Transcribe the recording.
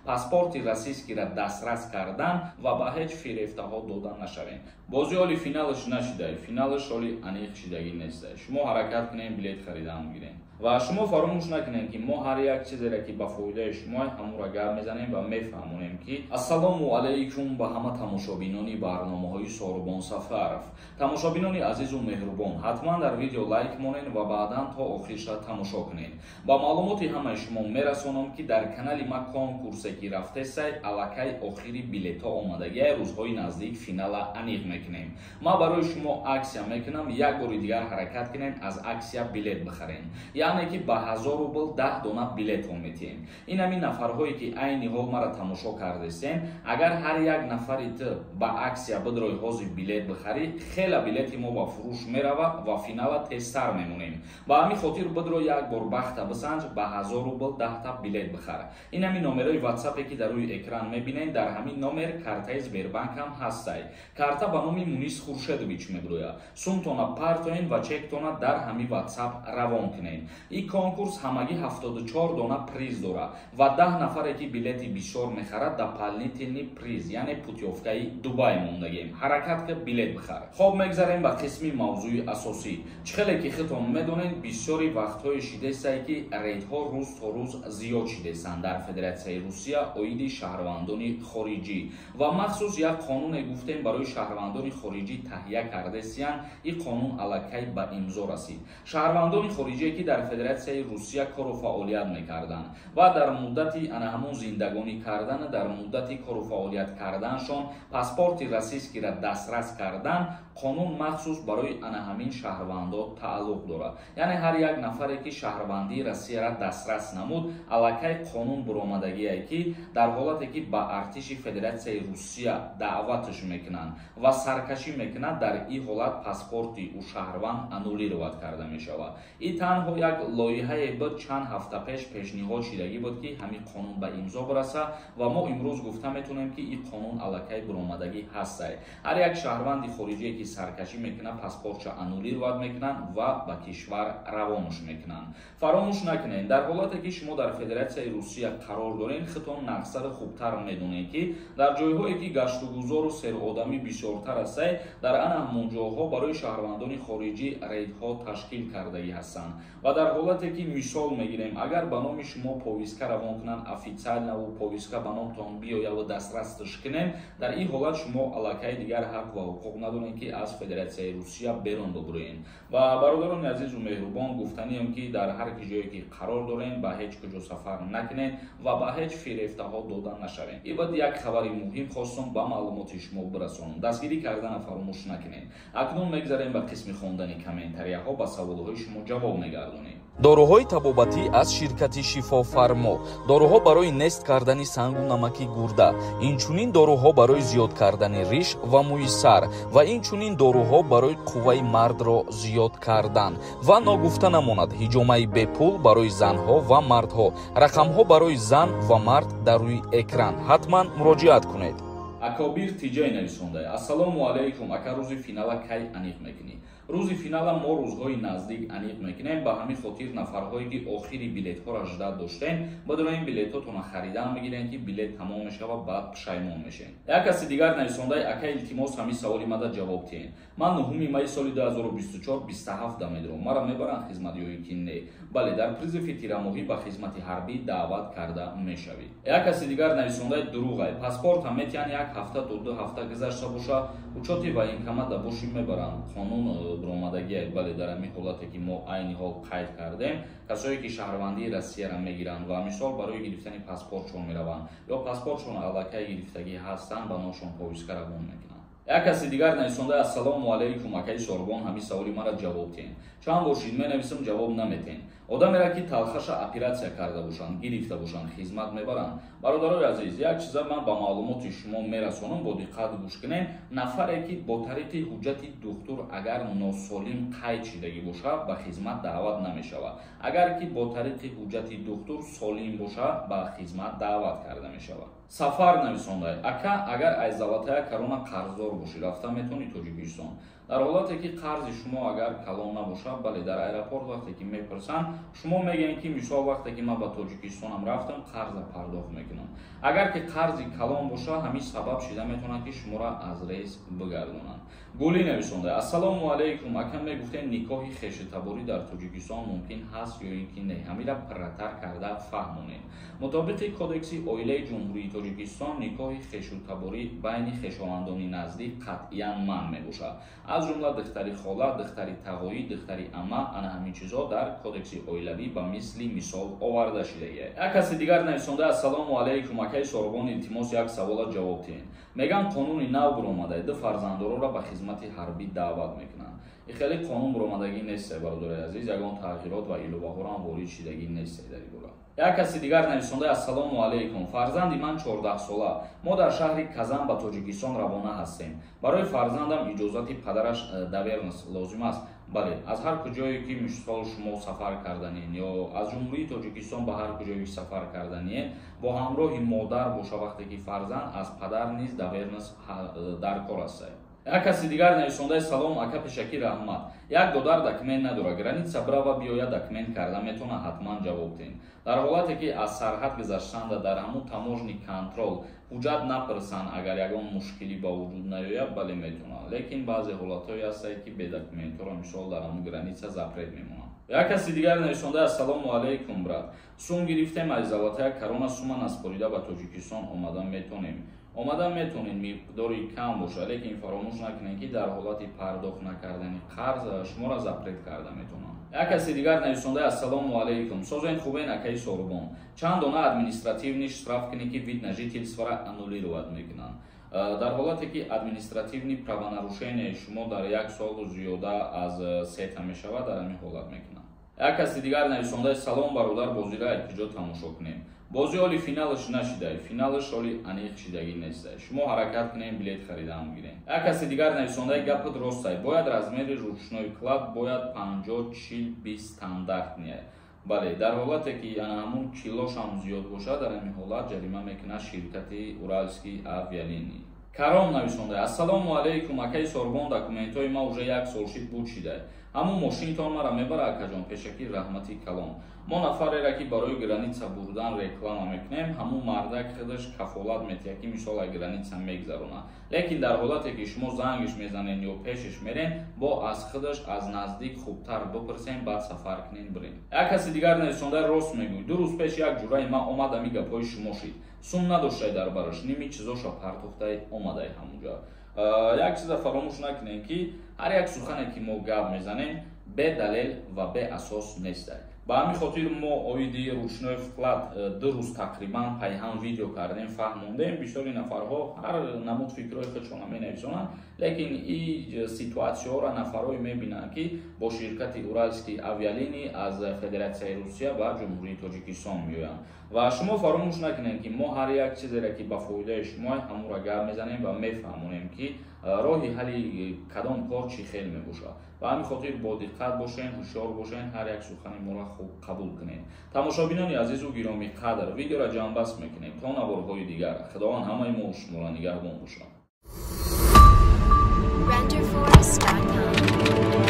Паспорти российскийра дастрас кардан ва ба ҳеҷ фирефтаҳо дода нашавем. Бозӣ оли финалаш нашидай, финалаш оли аниқ шидагӣ нестай. Шумо ҳаракат кунем, билет харидан бигирем. Ва шумо фаромӯш накунед, ки мо ҳар як чизеро, ки ба фоидаи шумо, ҳамонро гап мезанем ва мефаҳмонем, ки ассалому алайкум ба ҳама тамошобинони барномаҳои Сорубон Сафаров. Тамошобинони азизу меҳрубон, ҳатман дар видео лайк монед ва баъдан то охирша тамошо кунед. Ба маълумоти ҳамаи шумо мерасонам, ки дар канали ма конкурсе, ки рафтесай, аллакай охири билетҳо омадагиай, рӯзҳои наздик финала аниқ мекунем. Ма барои шумо аксия мекунам, як бори дигар ҳаракат кунед, аз аксия билет бихаред. Яъне ки ба 1000 рубл 10 дона билетҳо метиҳем. Ин ҳамин нафарҳое, ки айни ҳол мара тамошо кардесен, агар ҳар як нафари ту ба аксия бидрои, ҳозир билет бихарӣ, хела билети мо ба фурӯш мерава ва финала тезтар мемонем. Ба ҳамин хотир бидро, як бор бахта бисанҷ, ба 1000 рубл 10та билет бихар. Ин ҳамин номерои ватсапе, ки дар рӯи экран мебинед, дар ҳамин номер картаи Сбербанк ҳам ҳастай. Карта ба номи Мунис Хуршедович мебирояд. Сумтона партоен ва чектона дар ҳамин ватсап равон кунед. Ин конкурс ҳамагӣ 74 дона приз дорад ва 10 нафаре, ки билети бисёр мехарад, дополнительный приз, яъне путёвкаи Дубай мондагем. Ҳаракат ки билет бихар. Хоб, мегзарем ба қисми мавзӯи асосӣ. Чӣ хеле ки худтон медонед, бисёри вақтҳои шидесае, ки рейдҳо рӯз то рӯз зиёд шидесанд дар Федератсияи Русия оиди шаҳрвандони хориҷӣ ва махсус як қонуне гуфтем барои шаҳрвандони хориҷӣ таҳия кардесиянд. Ин қонун аллакай ба имзо расид. Шаҳрвандони хориҷие, ки дар Федератсияи Русия кору фаъолият мекарданд ва дар муддати ана ҳамон зиндагонӣ кардан, дар муддати кору фаъолият карданашон паспорти российскийра дастрас кардан, қонун махсус барои ана ҳамин шаҳрвандо тааллуқ дорад. Яъне ҳар як нафаре, ки шаҳрвандии Россияра дастрас намуд, аллакай қонун буромадагие, ки дар ҳолате ки ба артиши Федератсияи Русия даъватш мекунанд ва саркашӣ мекунад, дар ин ҳолат паспорти ӯ шаҳрванд аннулировать карда мешавад. Ин танҳо як лоиҳае буд, чанд ҳафта пеш пешниҳод шидагӣ буд, ки ҳамин қонун ба имзо бирасад ва мо имрӯз гуфта метавонем, ки ин қонун аллакай буромадагӣ ҳастай. Ҳар як шаҳрванди хориҷие, ки саркашӣ мекунад, паспортша аннулировать мекунанд ва ба кишвар равонаш мекунанд. Фаромӯш накунед, дар ҳолате ки шумо дар Федератсияи Русия қарор доред, худтон нақсаро хубтар медонед, ки дар ҷойҳое, ки гаштугузору серодамӣ бисёртар ҳастай, дар ана ҳамон ҷоҳо барои шаҳрвандони хориҷӣ рейдҳо ташкил кардагӣ ҳастанд. Ва дар ҳолате ки мисол мегирем, агар ба номи шумо повестка равон кунанд официально, повестка ба номтон биёяву дастрастш кунем, дар ин ҳолат шумо аллакай дигар ҳақ ва ҳуқуқ надоред, ки аз Федератсияи Русия берун бибуред. Ва бародарони азизу меҳрубон, гуфтанием, ки дар ҳар ки ҷое ки қарор дорем, ба ҳеҷ куҷо сафар накунед ва ба ҳеҷ фирефтаҳо дода нашавед. Ин баъд як хабари муҳим хостум ба маълумоти шумо бирасонам. Дастгирӣ кардана фаромӯш накунед. Акнун мегзарем ба қисми хондани комментарияҳо, ба саволҳои шумо ҷавоб мегардонем. Доруҳои табобатӣ аз ширкати Шифофармо, доруҳо барои нест кардани сангу намаки гурда, инчунин доруҳо барои зиёд кардани риш ва мӯи сар ва инчунин доруҳо барои қувваи мардро зиёд кардан. Ва ногуфта намонад, ҳиҷомаи бепул барои занҳо ва мардҳо. Рақамҳо барои зан ва мард дар рӯи экран, ҳатман муроҷиат кунед. Акобир Тиҷай нависонда: «Ассалому алайкум, ака, рӯзи финала кай аниқ мекунӣ?» Рӯзи финала мо рӯзҳои наздик аниқ мекунем. Ба ҳамин хотир нафарҳое, ки охири билетҳоро ждать доштем, бидонем, билетҳотонро харидан мегирем, ки билет тамом мешавад, баъд пушаймон мешем. Як каси дигар нависондаи: «Ака, илтимос, ҳамин саволи мада ҷавоб диҳем. Ман 9 майи соли 2024 27 медурам, мара мебаранд хизмат ё ки не?» Бале, дар призыви тирамоҳӣ ба хизмати ҳарбӣ даъват карда мешавӣ. Як каси дигар нависондаи: «Дурӯғай, паспорта метиҳанд, як ҳафта то 2 ҳафта гузашта боша, учёти военкомата бошӣ, мебаранд. Қонун буромадагиай.» Бале, дар ҳамин ҳолате, ки мо айни ҳол қайд кардем, касое, ки шаҳрвандии Россияро мегиранд ва мисол барои гирифтани паспортшон мераванд ё паспортшон аллакай гирифтагӣ ҳастанд, ба номшон повестка равон мекунанд. Як каси дигар нависонда: «Ассалому алайкум, акаи Сорбон, ҳамин саволи мара ҷавоб диҳем. Чанд бор шид менависам, ҷавоб наметиҳем. Одамеро, ки талхаша оператсия карда бошанд, гирифта бошанд, хизмат мебаранд?» Бародарои азиз, як чиза ман ба маълумоти шумо мерасонам, бо диққат гӯш кунед. Нафаре, ки бо тариқи ҳуҷҷати духтур агар носолим қайд шидагӣ бошад, ба хизмат даъват намешавад. Агар ки бо тариқи ҳуҷҷати духтур солим бошад, ба хизмат даъват карда мешавад. Сафар нависонда: «Ака, агар аз Золотая Корона қарздор бошӣ, рафта метавонӣ Тоҷикистон?» Дар ҳолате ки қарзи шумо агар калон набошад, бале, дар аэропорт вақте ки мепурсанд. Шумо мегӯед, ки мисол вақте ки ман ба Тоҷикистонам рафтам, қарза пардохт мекунам. Агар ки қарзи калон боша, ҳамин сабаб шида метавонад, ки шуморо аз рейс бигардонанд. Гулӣ нависонда: «Ассалому алайкум, ака, мегуфтем, никоҳи хешутаборӣ дар Тоҷикистон мумкин ҳаст ё ин ки не? Ҳамира пурратар карда фаҳмонед». Мутобиқи Кодекси оилаи Ҷумҳурии Тоҷикистон, никоҳи хешутаборӣ байни хешовандони наздик қатъиян манъ мебошад, аз ҷумла духтари хола, духтари тағоӣ, духтари ама. Ана ҳамин чизҳо дар Кодекси оилавӣ ба мисли мисол оварда шудагиа. Як каси дигар нависонда: «Ассалому алайкум, акаи Сорбон, илтимос, як савола ҷавоб диҳед. Мегӯянд, қонуни нав буромада, ду фарзанддороро ба хизмати ҳарбӣ даъват мекунанд». И хеле қонун буромадагӣ несте, бародари азиз, ягон тағйирот ва иловаҳоро ворид шидагӣ несте дар ин бора. Як каси дигар нависонда: «Ассалому алайкум, фарзанди ман 14сола, мо дар шаҳри Казан ба Тоҷикистон равона ҳастем. Барои фарзандам иҷозати падараш доверенность лозим аст?» Бале, аз ҳар куҷое ки мисол шумо сафар карданед ё аз Ҷумҳурии Тоҷикистон ба ҳар куҷое ки сафар карданиед, бо ҳамроҳи модар боша, вақте ки фарзанд, аз падар низ доверенность дар кор аст. Як каси дигар нависондаи: «Салом, ака, пешакӣ раҳмат. Як додар документ надорад, граница брава биёяд, документ карда метавонад? Ҳатман ҷавоб диҳем». Дар ҳолате ки аз сарҳад гузаштанда дар ҳамун таможенный контроль ҳуҷҷат напурсанд, агар ягон мушкилӣ ба вуҷуд наёяд, бале, метавонад. Лекин баъзе ҳолатҳое ҳастанд, ки бе документҳоро мисол дар ҳамун граница запрет мемонанд. Як каси дигар нависонда: «Ассалому алайкум, брат, сум гирифтем аз Золотая Корона, сума наспорида ба Тоҷикистон омадан метонем?» Омада метавонед, миқдори кам бошад, лекин фаромӯш накунед, ки дар ҳолати пардохт накардани қарз шуморо запрет карда метавонанд. Як каси дигар нависонда: «Ассалому алайкум, созен, хубен, акаи Сорбон, чанд дона административный штраф кунед, ки вид на жительство ро аннулировать мекунанд?» Дар ҳолате ки административный правонарушение шумо дар як сол зиёда аз сета мешавад, дар ҳамин ҳолат мекунанд. Як каси дигар нависондаи: «Салом, бародар, бозиро аз куҷо тамошо кунем?» Бозӣ ҳоли финалаш нашидай, финалаш ҳоли аниқ шидагӣ нестай. Шумо ҳаракат кунем, билет харидан бигирем. Як каси дигар нависондаи: «Гапат ростай, бояд размери ручной кладь бояд 50, 40, 20 стандартный». Бале, дар ҳолате ки ана ҳамун килошам зиёд бошад, дар ҳамин ҳолат ҷарима мекунад ширкати «Уральские авиалинии». Каром нависонда: «Ассалому алайкум, акаи Сорбон, документҳои ма уже як сол шид буд шидай, ҳамун мошинтон мара мебара, акаҷон, пешакӣ раҳмати калон». Мо нафарера, ки барои граница бурдан реклама мекунем, ҳамун мардак худаш кафолат метиҳад, ки мисол аз граница мегзаронад. Лекин дар ҳолате ки шумо зангиш мезанед ё пешиш мерен, бо аз худаш аз наздик хубтар бипурсем, баъд сафар кунен, бирем. Як каси дигар нависонда: «Рост мегӯй, 2 рӯз пеш як ҷураи ман омад, ами гапҳои шумо шид, сум надоштай дар бараш, ними чизоша партохтай омадай ҳамунҷа». Як чиза фаромӯш накунем, ки ҳар як сухане ки мо гап мезанем, бедалел ва беасос нестай. Ба ҳамин хотир мо оиди ручной вклад 2 рӯз тақрибан пайҳам видео кардем, фаҳмондем. Бисёри нафарҳо ҳар намуд фикрҳои худшона менависонанд, лекин и ситуатсияҳоро нафарҳое мебинанд, ки бо ширкати «Уральские авиалинии» аз Федератсияи Русия ба Ҷумҳурии Тоҷикистон меоянд. Ва шумо фаромӯш накунед, ки мо ҳар як чизере, ки ба фоидаи шумо, ҳамонро гап мезанем ва мефаҳмонем, ки роҳи ҳалли кадом кор чӣ хел мебошад. Ба ҳамин хотир бо диққат бошен, ҳушёр бошен, ҳар як сухани моро хуб қабул кунед. Тамошобинони азизу гиромӣ қадр, видеоро ҷамъбаст мекунем. То наворҳои дигар, Худованд ҳамаи мо шуморо нигаҳбон бошад. Renderforest.com.